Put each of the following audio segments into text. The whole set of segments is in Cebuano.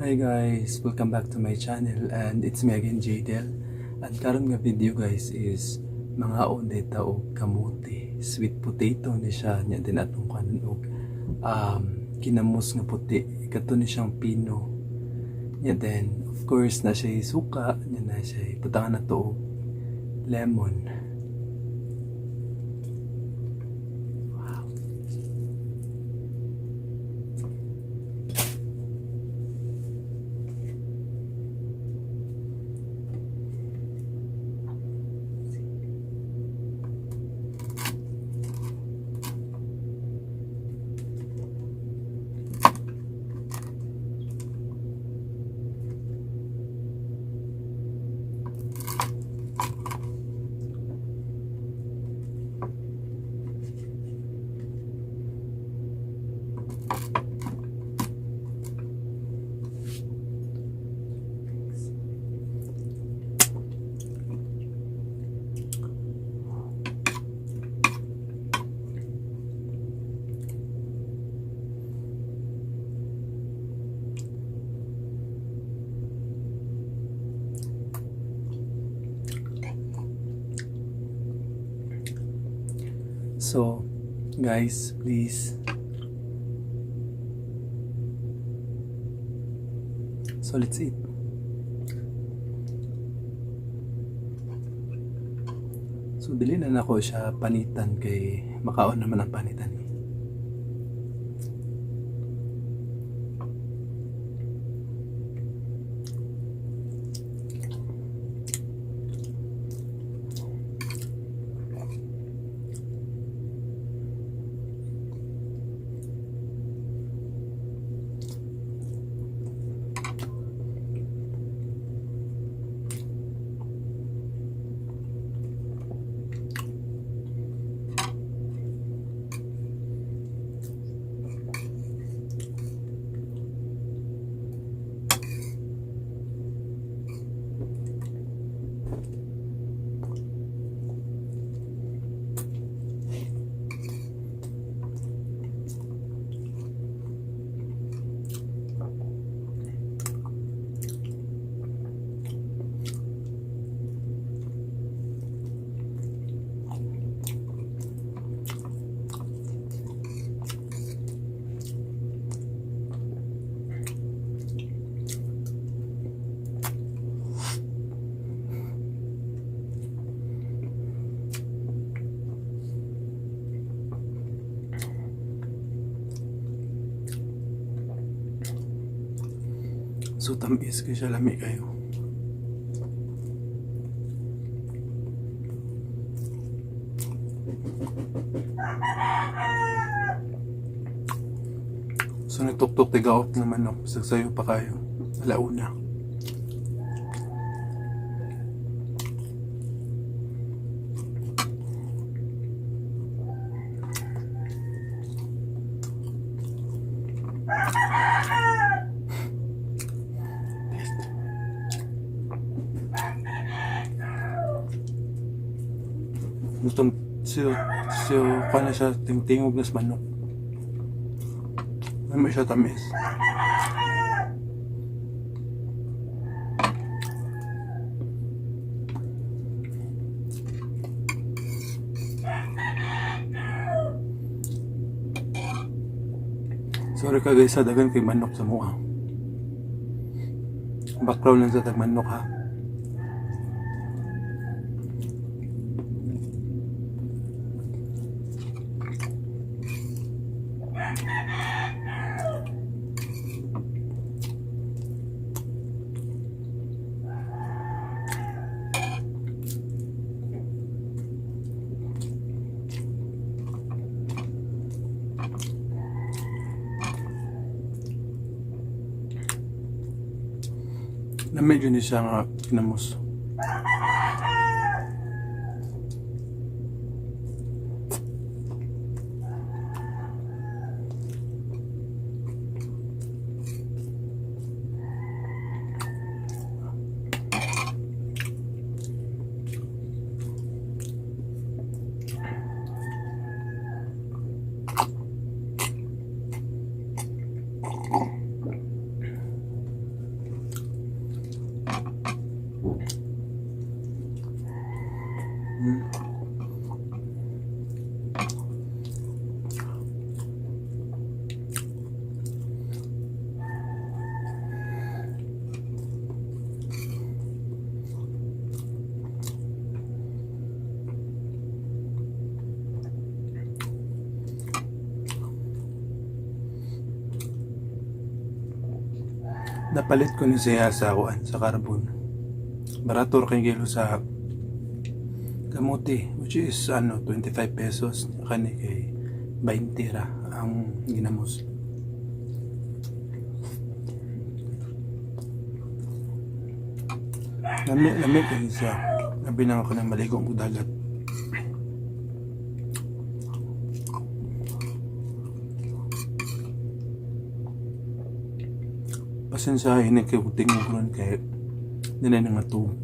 Hi guys, welcome back to my channel and it's me again, Jadel. And karon nga video, guys, is mangaon ta og kamote, sweet potato ni siya nya din atong kanon og kinamos nga puti, kato ni siyang pino. Nya then of course na siya suka, nya na siya butangan na to og lemon. Wow. So, guys, please. So let's eat. So dili na nako siya panitan kay makaon naman ang panitan eh. So tamis kay siya, lami kayo. So nagtuktok tigaok na manok, bisag sayo pa kayo. Alauna. Taste. Gustong siyo siyo kuan na siya, tingtingog na sa manok. Lami siya, tamis. Sorry ka guys sa dagan kay manok sa mua. Background lang sa tag manok ha. Lami jud ni siya nga kinamos. Napalit ko ni siya sa kuan, sa carbon. Barato ra kay kilo sa kamuti, which is ano, 25 pesos, kani kay 20 ra ang ginamos. Lami, lami kay siya. Labi na ako ng maligo og dagat. Pasensya ini kay tingog ron kay dinay na nga tubig.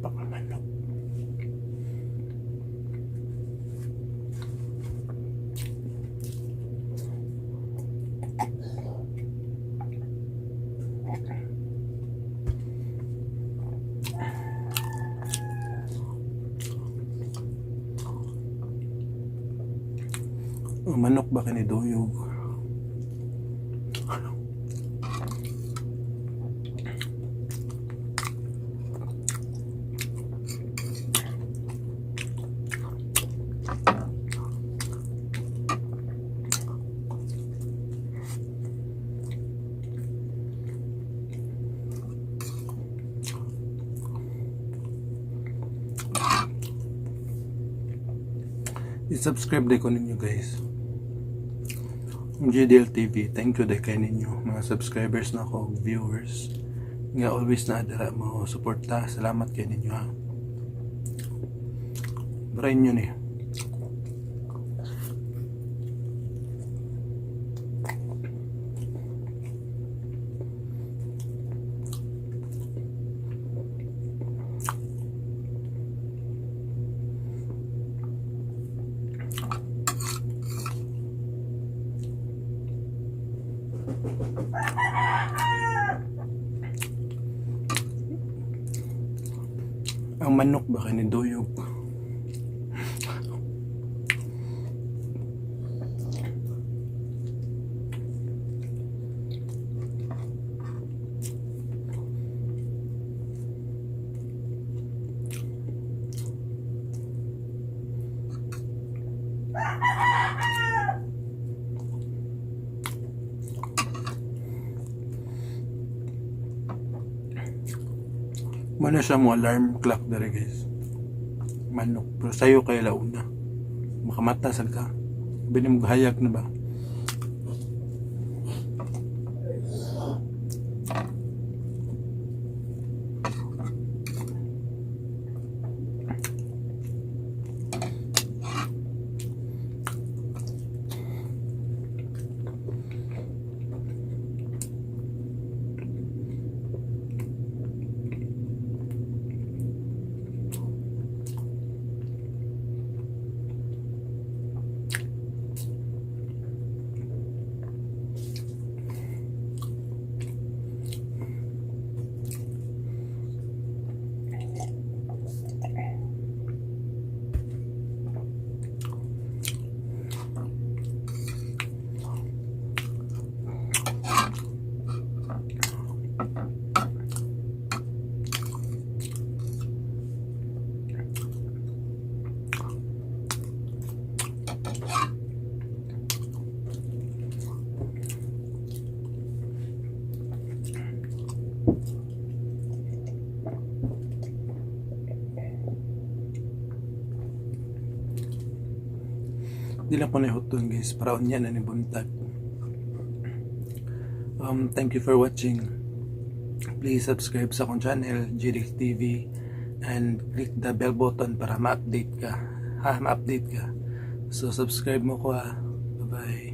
Pakamanok. Oh, manok ba kini duyog? I-subscribe din ko ninyo, guys. GDL TV, thank you day kay ninyo mga subscribers na ako, viewers nga always na adara mo suporta. Salamat kay ninyo ha. Brain yun eh. Ang manok ba kay ni duyog? Muna siya mo alarm clock dere, guys. Manok. Pero sayo kay launa. Makamata sad ka. Bini mo hayag na ba? Di lang ko na huton, guys, para unya na ni buntag. Thank you for watching. Please subscribe sa akong channel, GDX TV, and click the bell button para ma-update ka. Ha, ma-update ka. So subscribe mo ko ha. Bye-bye.